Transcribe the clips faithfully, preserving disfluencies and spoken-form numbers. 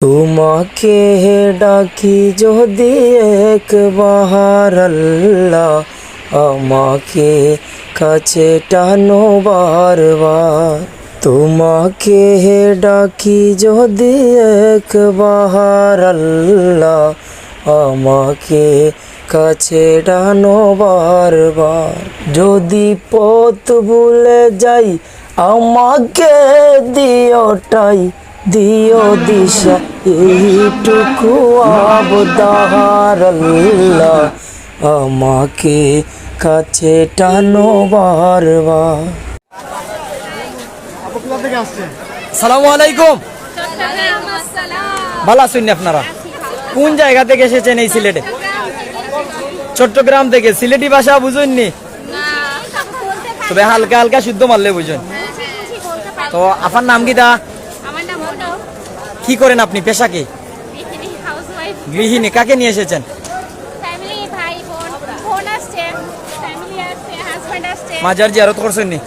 তোমাকে ডাকি যদি একবার আল্লাহ, আমাকে কাছে টানো বারবার। তোমাকে ডাকি যদি একবার আল্লাহ, আমাকে কাছে টানো বারবার। যদি পথ ভুলে যাই, আমাকে দিও ঠাই, দিও দিশা, এইটুকু আবদার আল্লাহ, আমাকে কাছে টানো বারবার। সালামু আলাইকুম। ভালা আছইন নি আপনারা? কোন জায়গা থেকে এসেছেন এই সিলেটে? চট্টগ্রাম থেকে। সিলেটি ভাষা বুঝইন নি? তবে হালকা হালকা শুদ্ধ মারলে বুঝইন। তো আফার নাম কিতা? কি করেন আপনি, পেশা কি? গৃহিণী। কাকে নিয়ে এসেছেন? ফ্যামিলি, ভাই, বোন। বোন আসছে, ফ্যামিলি আসছে, হাজব্যান্ড আসছে। মাজার জিয়ারত করছেন নি?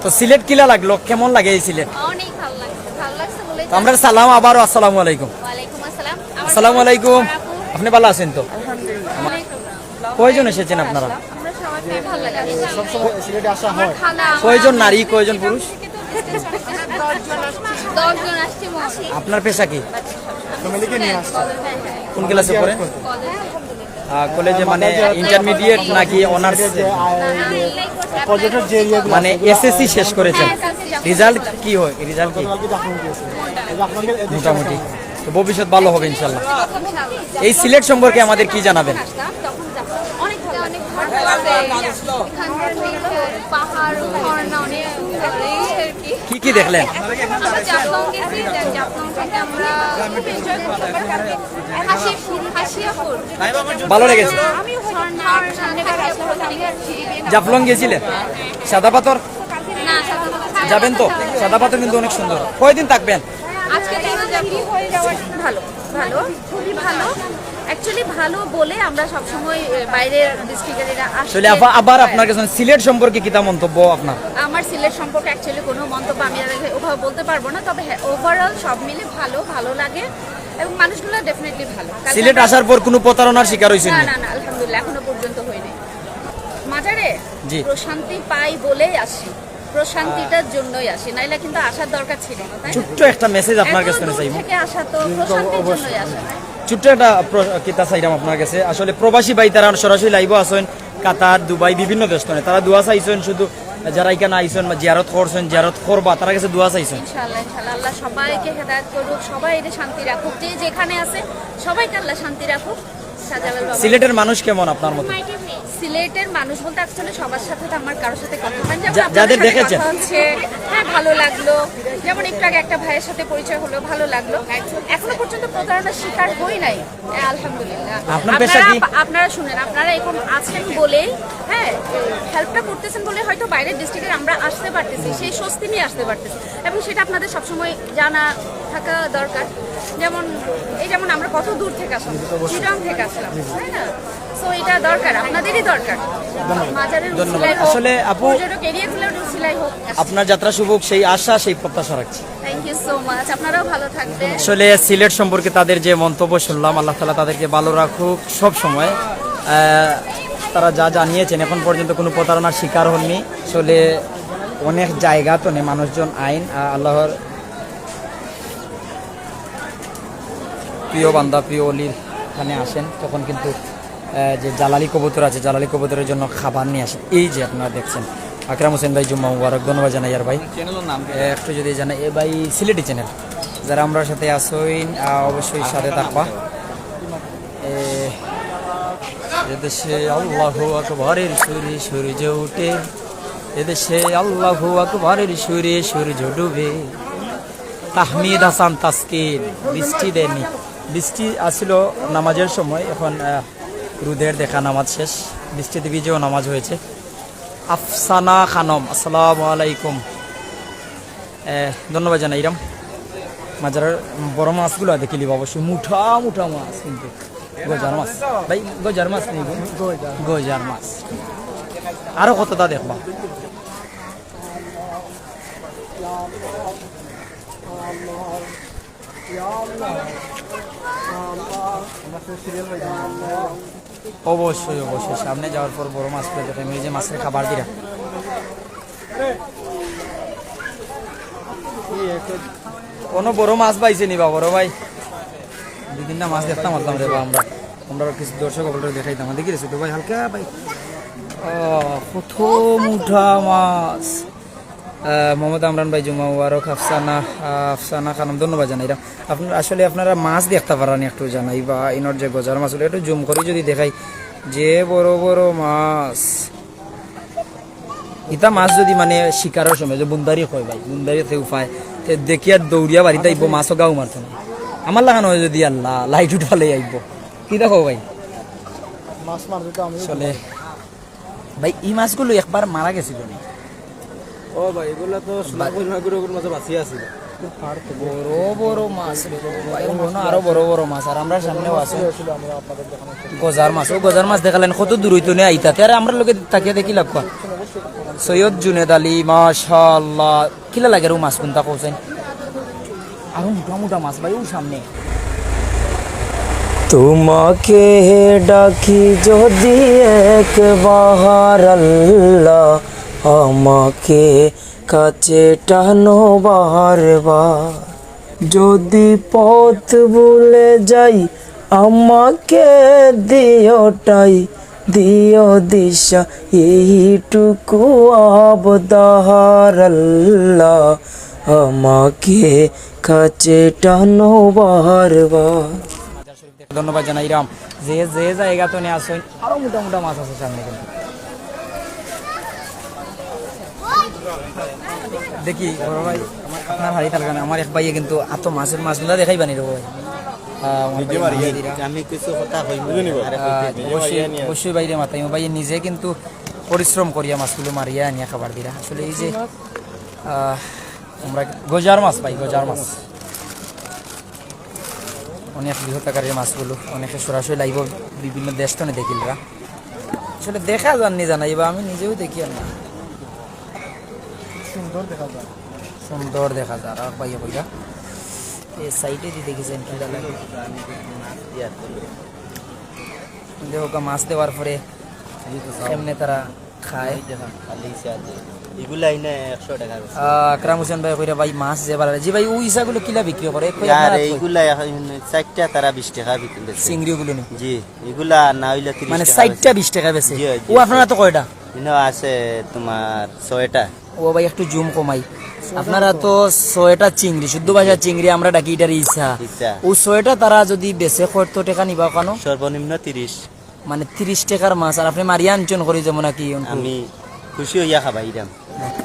তো সিলেট কিলা লাগলো, কেমন লাগে এই সিলেট? অনেক ভালো লাগছে, ভালো লাগছে বলেই তো। আমরা সালাম আবারও আসসালামু আলাইকুম। ওয়ালাইকুম আসসালাম। আসসালামু আলাইকুম। আপনি ভালা আছেন তো? কয়জন এসেছেন আপনারা? আমরা সবাই ভালো লাগে। সিলেটে আসা হয়। খালা, কয়জন নারী, কয়জন পুরুষ? দশ জন আসছে মনে হয়। আপনার পেশা কি? ফ্যামিলিকে নিয়ে আসছে। কোন ক্লাসে পড়েন? আহ, কলেজে মানে ইন্টারমিডিয়েট নাকি অনার্স? পর্যটক যে ইয়েগুলো মানে এসএসসি শেষ করেছেন, রেজাল্ট কি হয়? রেজাল্ট কি? কালকে জাফলং গিয়েছে। জাফলংয়ের মোটামুটি। তো ভবিষ্যৎ ভালো হবে ইনশাল্লাহ। এই সিলেট সম্পর্কে আমাদের কি জানাবেন? অনেক ভালো লাগছে। এখানকার পাহাড়, ঝর্ণা অনেক সুন্দর, এই আর কি। কি কি দেখলেন? আমরা জাফলং গেছি, then জাফলং থেকে আমরা খুব এনজয় করতে পারতাম। হাসিপুর, হাসিয়াপুর। ভালো লেগেছে? আমি ঝর্ণা, সামনে বেড়াতে হতাম। জাফলং গেছিলেন? সাদা পাথর না, সাদা পাথর। যাবেন তো? সাদা পাথর কিন্তু অনেক সুন্দর। কয়দিন থাকবেন? আজকে তাহলে যাবো। ভালো, ভালো, খুবই ভালো। অ্যাকচুয়ালি ভালো বলে আমরা সবসময় এ, বাইরের ডিস্ট্রিক্টের এরা আসে। আসলে আবার আপনার কাছে সিলেট সম্পর্কে কিতা মন্তব্য আপনার? আমার সিলেট সম্পর্কে অ্যাকচুয়ালি কোনো মন্তব্য আমি আর ওভাবে বলতে পারবো না, তবে হ্যাঁ, ওভারঅল সব মিলে ভালো, ভালো লাগে এবং মানুষগুলো ডেফিনেটলি ভালো। কালকে সিলেট আমরা- আসার পর কোনো প্রতারণার শিকার হয়েছেন না, নি? না, না, আলহামদুলিল্লাহ, এখনো পর্যন্ত হয়নি। মাজারে জি। প্রশান্তি পাই বলেই আসি, প্রশান্তিটার জন্যই আসি, নাইলে কিন্তু আসার দরকার ছিল না, তাই না? ছোট্ট একটা মেসেজ আপনার এত কাছে দূর চাইবো। থেকে আসা তো প্রশান্তির জন্যই আসা। ছোট্ট একটা প্র- কিতা চাইলাম আপনার কাছে। আসলে প্রবাসী ভাই তারা সরাসরি লাইভও আছেন, কাতার, দুবাই, বিভিন্ন দেশ থেকে। তারা দোয়া চাইছেন শুধু, যারা এখানে আইছেন বা জিয়ারত করছেন, জিয়ারত করবা, তারা কাছে দোয়া চাইছেন। ইনশাআল্লাহ, ইনশাআল্লাহ, আল্লাহ সবাইকে হেদায়েত করুক, সবাই এটা শান্তি রাখুক, যে যেখানে আছে সবাইকে আল্লাহ শান্তি রাখুক। শাহজালাল বাবা। সিলেটের মানুষ কেমন আপনার মতো? সিলেটের মানুষ বলতে অ্যাকচুয়ালি সবার সাথে তো আমার কারোর সাথে কথা হয় না। যা- যাদের দেখেছেন? হচ্ছে, হ্যাঁ, ভালো লাগলো। যেমন একটু আগে একটা ভাইয়ের সাথে পরিচয় হলো, ভালো লাগলো। এখনো পর্যন্ত প্রতারণার শিকার হই নাই, হ্যাঁ, আলহামদুলিল্লাহ। আপনার পেশা কি? আপনারা শুনেন, আপনারা এখন আছেন বলেই, হ্যাঁ, হেল্পটা করতেছেন বলে হয়তো বাইরের ডিস্ট্রিক্টের আমরা আসতে পারতেছি, সেই স্বস্তি নিয়ে আসতে পারতেছি, এবং সেটা আপনাদের সবসময় জানা থাকা দরকার। যেমন এই যেমন আমরা কত দূর থেকে আসলাম, চিটাং থেকে আসলাম, তাই না? সো এটা দরকার, আপনাদেরই দরকার। মাজারের উসিলায় হোক, আসলে আপু- পর্যটক এরিয়াগুলোর উসিলায় হোক। আপনার যাত্রা শুভ হোক, সেই আশা, সেই প্রত্যাশা রাখছি। থ্যাংক ইউ সো মাচ, আপনারাও ভালো থাকবেন। আসলে সিলেট সম্পর্কে তাদের যে মন্তব্য শুনলাম, আল্লাহ তাআলা তাদেরকে ভালো রাখুক সব সময়। আহ, তারা যা জানিয়েছেন, এখন পর্যন্ত কোনো প্রতারণার শিকার হননি। আসলে অনেক জায়গা তো নেই মানুষজন আইন, আহ, আল্লাহর প্রিয় বান্দা, প্রিয় অলির এখানে আসেন, তখন কিন্তু আহ, যে জালালি কবুতর আছে, জালালি কবুতরের জন্য খাবার নিয়ে আসে। এই যে আপনারা দেখছেন, আকরাম হোসেন ভাই, জুম্মা মুবারক, ধন্যবাদ জানাই। আর ভাই, চ্যানেলের নাম কি? আহ, একটু যদি জানাই, এ ভাই সিলেটি চ্যানেল, যারা আমরা সাথে আছইন, আহ, অবশ্যই সাথে থাকবা। এ, এদেশে আল্লাহু আকবরের সুরে সূর্য উঠে, এদেশে আল্লাহু আকবরের সুরে সূর্য ডুবে। তাহমিদ হাসান তাসকিন, বৃষ্টি দেয়নি, বৃষ্টি আসিল নামাজের সময়, এখন আহ, রোদের দেখা নামাজ শেষ, বৃষ্টিতে ভিজেও নামাজ হয়েছে। আফসানা খানম, আসসালামু আলাইকুম। এ, ধন্যবাদ জানাইরাম। মাজারের বড় মাছগুলো দেখিলি বাবা, সে মোটা মোটা মাছ কিন্তু। গজার মাছ। ভাই, গজার মাছ নেই গো? গজার মাছ। আরো কতটা দেখবা? অবশ্যই, অবশ্যই, সামনে যাওয়ার পর বড় মাছ পেলে দেখে, এই যে মাছের খাবার দিরা। কোনো বড় মাছ পাইছে নি বা বড় ভাই? দুই তিনটা মাছ দেখতাম পারতাম রে বা আমরা। আমরা কিছু দর্শক অকলরে দেখাইতাম। দেখি রে ছোট ভাই, হালকা ভাই। আহ, কত মুটা মাছ। আহ, মোহাম্মদ আমরান ভাই, জুমা মুবারক, আফসানা, আহ, আফসানা খানম, ধন্যবাদ জানাইরাম। আপনারা আসলে, আপনারা মাছ দেখতা পাররা নি একটু জানাই বা ইনোর যে গজার মাছ, একটু জুম করি যদি দেখাই, যে বড় বড় মাছ। ইতা মাছ যদি মানে শিকারর সময় যে বুন্দারি কয় ভাই, বুন্দারি কেউ পায়, তে দেখিয়া দৌড়িয়া বাড়িত আইবো, মাছও গাউ মারতো না। আমার লাখান অয় যদি আল্লাহ লাইট উঠালে আইবো। কিতা কও ভাই? মাছ মারতে তো আমি চলে। ভাই, ই মাছগুলো একবার মারা গেছিল নি? ও ভাই, এগুলা তো সোনাপুর মাগুরগুলোর মাঝে বাঁচিয়া আছিল। বড় বড় মাছ রে ভাই, মনে আরো বড় বড় মাছ। আর আমরা সামনেও আছে গজার মাছ। ও গজার মাছ দেখালেন, কত দূর হইতো নে আইতাতে। আর আমরা লোকে তাকিয়ে দেখি লাগবা। সৈয়দ জুনেদ আলী, মাশাআল্লাহ। কিলা লাগে রে ও মাছ কোনটা কওছেন? আরো মোটা মোটা মাছ ভাই, ও সামনে। তোমাকে ডাকি যদি একবার আল্লাহ, আমাকে কাছে টানো বারবার। যদি পথ ভুলে যাই, আমাকে দিও টাই, দিও দিশা, এইটুকু আবদার আল্লাহ, আমাকে কাছে টানো বারবার। ধন্যবাদ জানাইরাম। যে, যে জায়গা তো নিয়ে আসছেন, আরো মোটা মোটা মাছ আছে সামনে কিন্তু। দেখি, বড় ভাই, আমার, আপনার হাড়ি তালগানে, আমার এক ভাইয়ে কিন্তু এত মাছের মাছ গুলা দেখাইবা নি রে ভাই। আহ, আমার ভাই মাছ দিরা। আমি কিছু কথা কইব। আহ, অবশ্যই, অবশ্যই ভাইরে মাতাইমু। ভাইয়ে নিজে কিন্তু পরিশ্রম করিয়া মাছগুলো মারিয়া আনিয়া খাবার দিরা। আসলে এই যে, আহ, আমরা গজার মাছ পাই, গজার মাছ। অনেক বৃহৎ আকারের মাছগুলো, অনেকে সরাসরি লাইভও বিভিন্ন দেশ থেকে দেখিলরা। আসলে দেখা যাননি জানাই বা আমি নিজেও দেখি আর না। সুন্দর দেখা যায়। সুন্দর দেখা যায়। আর ভাইয়া কইরা এই সাইডে দিয়ে দেখেছেন কি লাগে। দেখো গা, মাছ দেওয়ার পরে এমনি তারা খায়। এগুলা এনে একশো টাকা বেচে। আহ, আকরাম হোসেন ভাই কইরা ভাই মাছ যে বাড়ারে। জি ভাই, ওই ইসাগুলো কিলা বিক্রি করে? কই ইয়ার আপনারা কই? এইগুলা এখন চারটা তারা বিশ টাকা বিক্রি করছে। চিংড়ি ওগুলো নি? জি, এগুলা না হইলে তিরিশ মানে টাকা চারটা বেচে। বিশ টাকা বেচে? জি, জি, ও আপনারা তো কয়টা? এনে আছে তোমার ছয়টা। ও ভাই একটু জুম কমাই। আপনারা তো ছয়টা চিংড়ি, শুদ্ধ ভাষা চিংড়ি, আমরা ডাকি এটার ইসা। ইসা। ও ছয়টা তারা যদি বেচে কত টাকা নিবা কেন? সর্বনিম্ন তিরিশ। মানে তিরিশ টাকার মাছ, আর আপনি মারিয়া আনছেন করি যেমন নাকি অনকু? আমি খুশি হইয়া খাবাইরাম।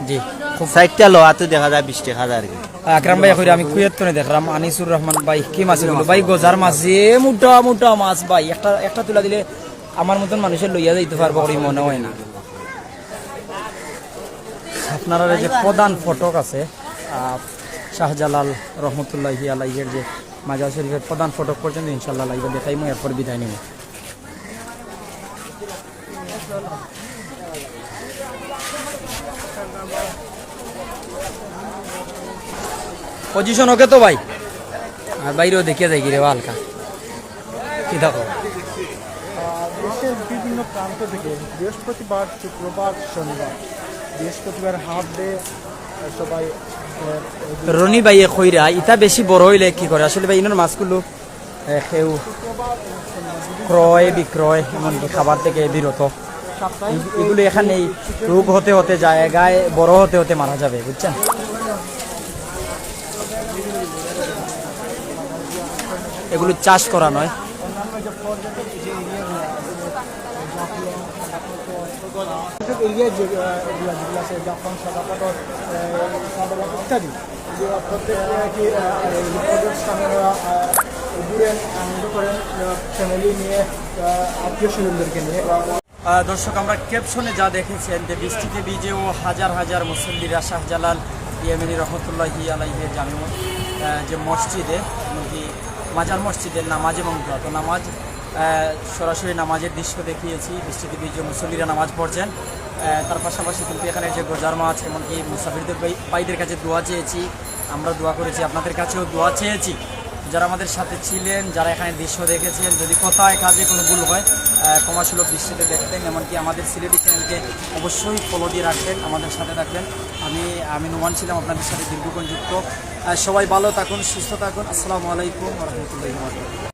জি, খুব চারটা লোয়াতে দেখা যায় বিশ টাকা আর কি। আকরাম ভাই, কইরা আমি কুয়েত তনে দেখলাম, আনিসুর রহমান ভাই, কি মাছ এগুলো? ভাই, গজার মাছ, যে মোটা মোটা মাছ ভাই, একটা, একটা তুলা দিলে আমার মতন মানুষের লইয়া যাইতে পারবো করি মনে হয় না। আপনারা এই যে প্রধান ফটক আছে, আহ, শাহজালাল রহমতুল্লাহি আলাইহের যে মাজার শরীফের প্রধান ফটক পর্যন্ত ইনশাল্লাহ লাইভে দেখাইমু, এরপর বিদায় নিব। পজিশন ওকে তো ভাই? আর বাইরেও দেখিয়া যাই কি রে বা হালকা। কি দেখো? আহ, দেশের বিভিন্ন প্রান্ত থেকে বৃহস্পতিবার, শুক্রবার, শনিবার, বৃহস্পতিবার হাফ ডে, আহ, সবাই, আহ, রনি ভাইয়ে কইরা, ইতা বেশি বড় হইলে কি করে? আসলে ভাই, ইনোর মাছগুলো, এ, কেউ ক্রয় বিক্রয় এমনকি খাবার থেকে বিরত। এ-, এগুলো এখানেই রোগ হতে হতে জায়গায় বড় হতে হতে মারা যাবে, বুঝছেন? এগুলো চাষ করা নয়। এরিয়া যে, আহ, এগুলা যেগুলো আছে, জাফলং, সাদা পাথর, আহ, সাদা পাথর ইত্যাদি, যে প্রত্যেক, আহ, কি, আহ, এই পর্যটন স্থানীয়রা, আহ, ঘুরেন, আনন্দ করেন, আহ, ফ্যামিলি নিয়ে, আহ, আত্মীয় স্বজনদেরকে নিয়ে। আহ, দর্শক, আমরা ক্যাপশনে যা দেখেছেন যে বৃষ্টিতে ভিজেও হাজার হাজার মুসল্লিরা শাহজালাল ইয়েমেনি রহমতুল্লাহি আলাইহি জামে, আহ, যে মসজিদে, এমনকি মাজার মসজিদে নামাজ এবং দোয়া, তো নামাজ, আহ, সরাসরি নামাজের দৃশ্য দেখিয়েছি। বৃষ্টিতে ভিজে মুসল্লিরা নামাজ পড়ছেন। আহ, তার পাশাপাশি কিন্তু এখানে যে গজার মাছ, এমনকি মুসাফিরদের ভাই, ভাইদের কাছে দোয়া চেয়েছি, আমরা দোয়া করেছি, আপনাদের কাছেও দোয়া চেয়েছি। যারা আমাদের সাথে ছিলেন, যারা এখানে দৃশ্য দেখেছেন, যদি কথায় কাজে কোনো ভুল হয়, আহ, ক্ষমাসুলভ দৃষ্টিতে দেখবেন। এমনকি আমাদের সিলেটি চ্যানেলকে অবশ্যই ফলো দিয়ে রাখবেন, আমাদের সাথে থাকবেন। আমি আমি নোমান ছিলাম আপনাদের সাথে দীর্ঘক্ষণ যুক্ত। আহ, সবাই ভালো থাকুন, সুস্থ থাকুন। আসসালামু আলাইকুম ওয়া রাহমাতুল্লাহি ওয়া বারাকাতুহু।